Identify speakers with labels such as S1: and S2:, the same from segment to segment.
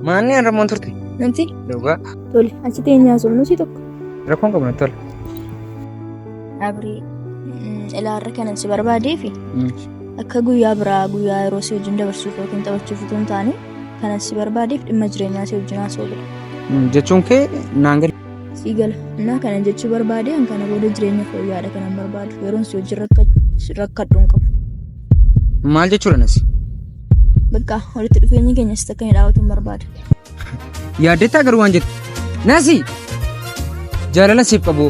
S1: Maanni an rammoon turte?
S2: Namti
S1: Dhugaa.
S2: tole achi teenyaa haasofnu si tokko.
S1: Rakkoon qabu natti tola.
S2: Abrii ilaarra kanan si barbaadee fi akka guyyaa biraa guyyaa yeroo si wajjin dabarsuuf yookiin taphachuuf utuu hin taane kanan si barbaadeef dhimma jireenyaa si wajjin haasa'uu
S1: Jechuun kee naan gala.
S2: Sii gala. Innaa kanan jechuu barbaade an kana booda jireenya fooyya'aadha kanan barbaadu. Yeroon si wajjin rakkadhu hin qabu.
S1: Maal jechuudha nasi?
S2: Bakka walitti dhufeenyi keenya sitti akka hin dhaabatu hin barbaadu.
S1: Yaaddettaa garuu waan jettu. Nasi! Jaalala siif qabu.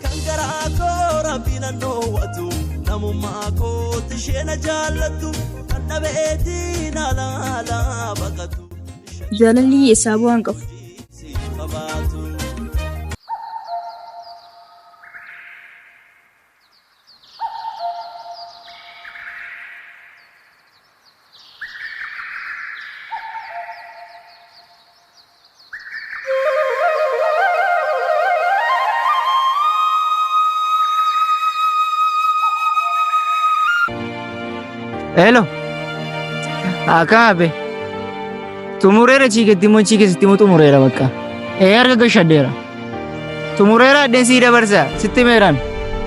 S3: Kan garaa koo rabbiin an dhoowwatu namummaa kootti ishee na jaallattu kan dhabeetiin ala ala baqatu
S2: Jaalalli hiyyeessaa bu'aa hin qabu.
S3: siif qabaatu.
S4: Hello. Akkam abe. Xumureera chiiketti immoo chiikeessitti immoo xumureera bakka. Ee harka gashadheera. Xumureera addeen sii dabarsa sitti meeraan.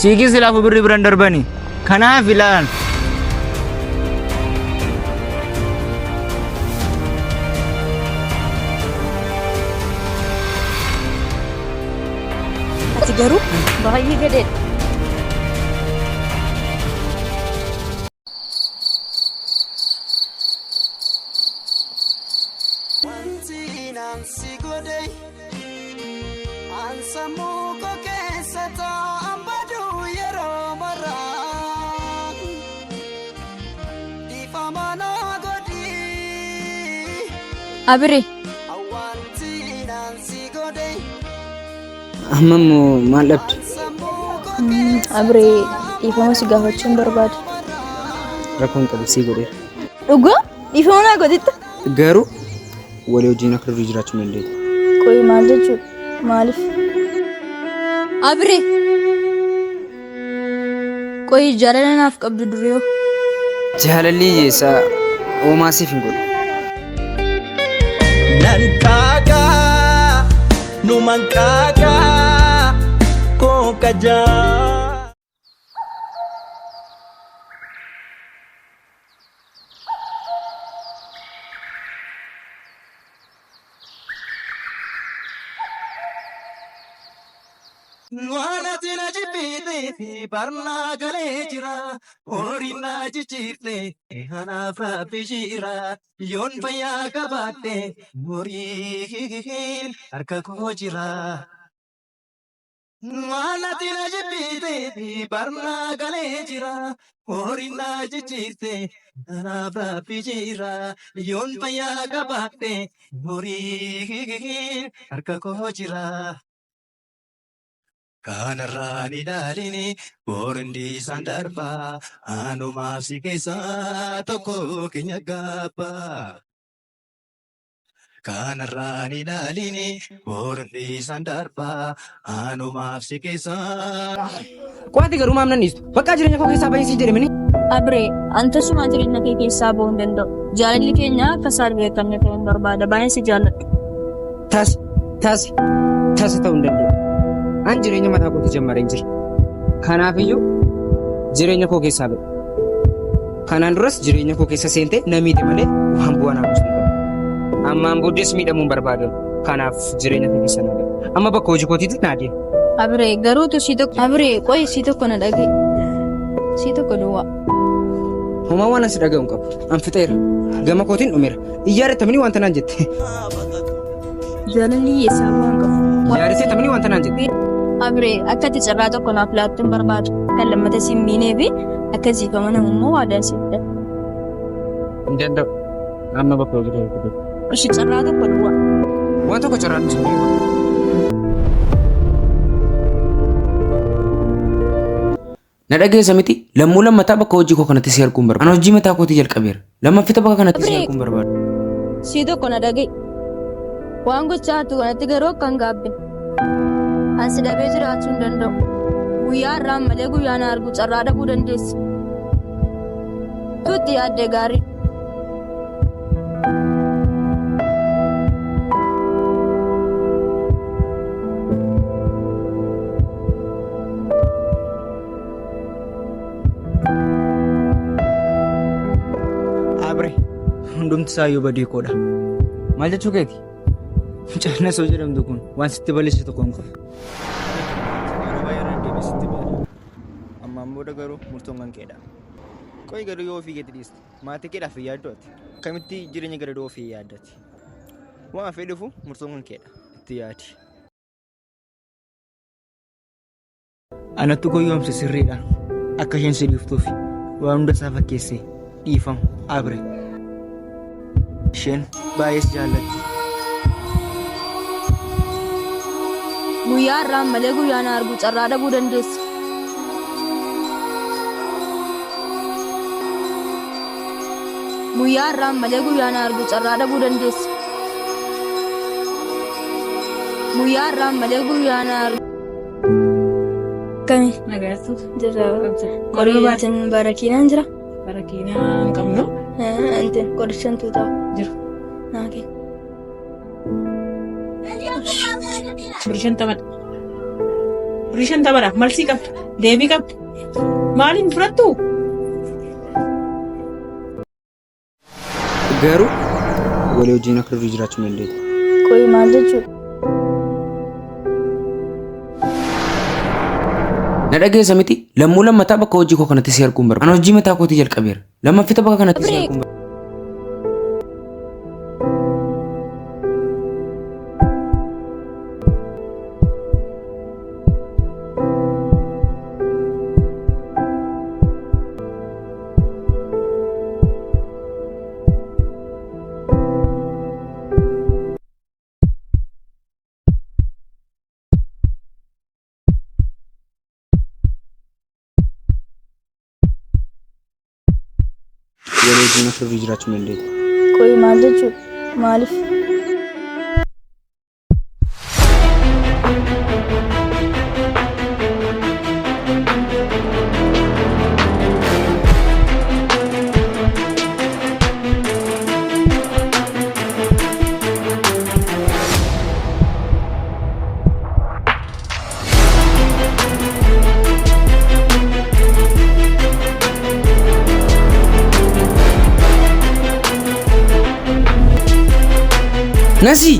S4: Siikii silaafu birri biran darbani. Kanaaf ilaalan.
S2: Ati garuu baay'ee gadheedha.
S3: Wanti naan si godhe an sammuu koo keessa taa'an baduu yeroo maraa dhiifama naa godhi
S2: Abire
S3: wanti naan si godhe
S1: Amma immoo maal dhabde?
S3: an sammuu koo keessa
S2: Abire dhiifama si gaafachuun barbaada.
S1: Rakkoon qabu sii godheera.
S2: Dhugaa dhiifama naa godhitta.
S1: Garuu walii wajjin akka durii jiraachuu hin dandeenyu.
S2: Qoyi maal jechuudha? Maaliif? Abire qoyi jaalala naaf qabdu duree
S1: Jaalalli hiyyeessaa uumaa siif hin godhu.
S3: Nan kaakaa numan kaakaa koo kajaa. Waan ati na jibbitee fi barnaa galee jira. Horiin na jijjiirte anaaf rabbi jira. Yoon fayyaa qabaadhe horiin harka koo jira. Waan ati na jibbitee fi barnaa galee jira. Horiin na jijjiirte anaaf rabbi jira. Yoon fayyaa qabaadhe horiin harka koo jira. Kanarraan ilaalini borundi isaan darbaa anumaaf si keessaa tokko keenya gaabbaa. Kanarraan ilaalini borundi isaan darbaa anumaaf si keessaa.
S1: Qo'ati garuu maam nan dhiistu. Bakka jireenya koo keessaa bahin siin jedhe mini.
S2: Abire an tasuma jireenya kee keessaa ba'uu hin danda'u. Jaalalli keenya akka isaan beekamne ta'uun barbaada. Baay'een si jaalladha.
S1: Tas tas tasa ta'uu hin danda'u. An jireenya mataa kootii jammareen jira. Kanaafiyyuu jireenya koo keessaa ba'e. Kanaan duras jireenya koo keessa seentee na miite malee waan bu'aa naa buustu hin qabu. Ammaan booddees miidhamuu hin barbaadu. Kanaaf jireenya koo keessa naa ba'e. Amma bakka hojii kootiitti naa deema.
S2: Abiree garuu tu sii tokko Abiree qoyi sii tokko na dhaga'i. Sii tokko duwwaa.
S1: Homaa waan asi dhaga'u hin qabu. An fixeera. Gama kootiin dhumeera. Iyyaarrettamini wanta naan jette.
S2: Jaalalli hiyyeessaa bu'aa hin qabu.
S1: Yaadateettamini wanta naan jette.
S2: Abiree akka ati carraa tokko naaf laattu hin barbaadu. Kan lammata si hin miinee fi akka siif amanamu immoo waadaan siif gala.
S1: Hin danda'u. Amma bakka hojii kootiitti.
S2: Ishi carraa tokko duwwaa.
S1: Waan tokko carraan hin jiru.
S5: Na dhageessa miti lammuu lammataa bakka hojii koo kanatti si arguun barbaada. An hojii mataa kootii jalqabeera. Lammaffita bakka kanatti si arguun barbaada.
S2: Sii tokko na dhaga'i. Waan gochaa jirtu kanatti garuu akka hin gaabbine. An si dhabee jiraachuu hin danda'u. Guyyaa har'aan malee guyyaa na argu carraa dhabuu dandeessa. Tuutti yaaddee gaarii.
S4: Abre hundumti isaayyuu badii koodha.
S1: Maal jechuu keeti?
S4: Mucaan Nasoo jedhamtu kun waan sitti balleesse tokko hin qabu. Yeroo baay'ee irra deddeebi'ee sitti beela. Ammaan booda garuu murtoon kan keedha. Qo'i garuu yoo ofii keetti dhiiste maatii keedhaaf hin yaaddu ati. Akkamitti jireenya gadadoo ofii yaaddati? Waan hafee dhufu murtoon kan keedha. Itti yaadi. Anattu goyyoomse sirriidha. Akka isheen si dhiiftuuf waan hunda isaa fakkeesse dhiifama Abre. Isheen baay'ee si jaallatti.
S2: Guyyaa har'aan malee guyyaa na arguu carraa dhabuu dandeessa. Guyyaa har'aan malee guyyaa na arguu carraa dhabuu dandeessa. Guyyaa har'aan malee guyyaa na arguu. Akkami?
S6: Nagaatu.
S2: Jirra. Qoricha barakiinaan jira.
S6: Barakiinaa hin qabnu.
S2: Intin qorichan tuutaa.
S6: Jiru.
S2: Naa kenni.
S6: Birrii shantamadha. Birrii shantamadha. Malsii qabda. Deebii qabda. Maaliin fudhattu?
S1: Garuu walii wajjin akka durii jiraachuu hin dandeenyu.
S2: Qoyi maal jechuudha?
S5: Na dhageessa miti lammuu lammataa bakka hojii koo kanatti si arguun barbaadu. An hojii mataa kootii jalqabeera. Lammaffita bakka kanatti si arguun barbaadu.
S1: Walii wajjin akka durii jiraachuu hin dandeenyu.
S2: Qoyi maal jechuudha? Maaliif?
S5: Nasi!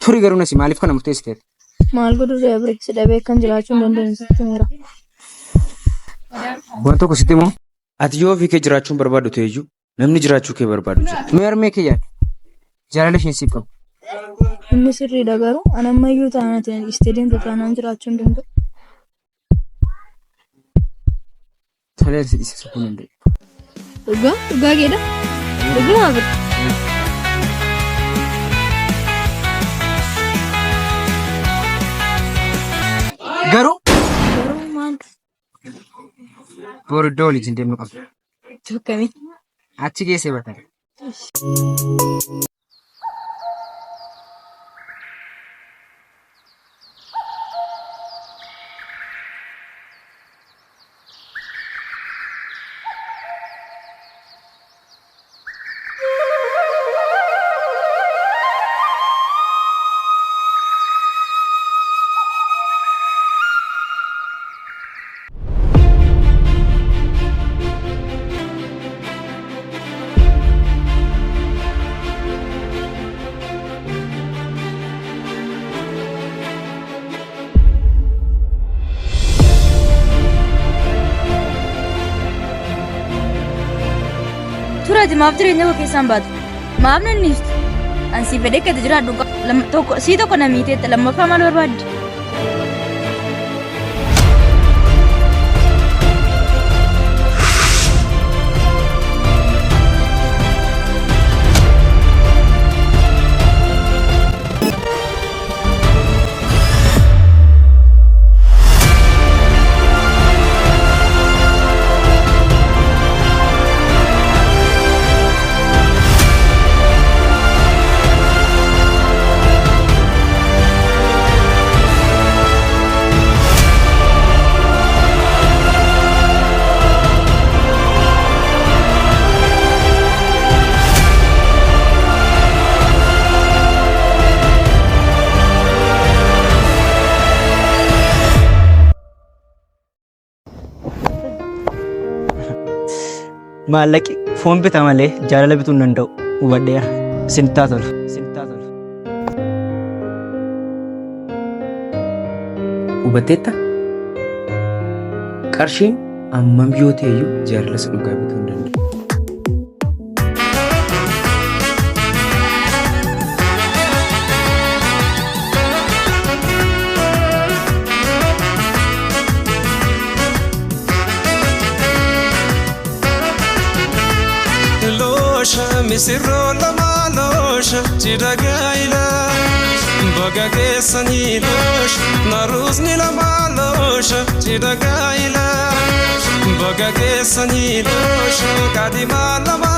S1: Turi garuu nasi maaliif kana murteessiteef?
S2: Maal godhu ree Abre? Si dhabee akkan jiraachuu hin dandeenye sitti himeera.
S1: Waan tokko sitti himoo?
S5: Ati yoo ofii kee jiraachuu hin barbaaddu ta'eyyuu namni jiraachuu kee barbaadu jira.
S1: Mee harmee kee yaadi. Jaalala isheen siif qabu.
S2: Inni sirriidha garuu an ammayyuu taanaan ati na dhiistee deemta taanaan jiraachuu hin danda'u.
S1: Tolee si dhiise sokkuu hin danda'u.
S2: Dhugaa? Dhugaa keedha? Dhugaa Abre?
S1: Garuu
S2: Garuu maal?
S1: boru iddoo waliin deemnu qabna.
S2: Akkamii?
S1: Achi geessee barta.
S2: Ture ati maaf jireenya koo keessaan baatu? Maaf nan dhiistu? An sii fedhee akka itti jiraadhu tokko sii tokko na miiteetta lammaffaa maal barbaadde?
S4: Maallaqi foon bita malee jaalala bituu hin danda'u. Hubadheera. Isinitti haa tolu. Isinitti haa tolu.
S5: Hubatteetta? Qarshiin ammam yoo ta'e iyyuu jaalala isa dhugaa bituu hin danda'u.
S3: Loosha misirroo lama loosha cidha gaa'ila baga keessanii loosha naruusni lama loosha cidha gaa'ila baga keessanii loosha kaadhimaa lama.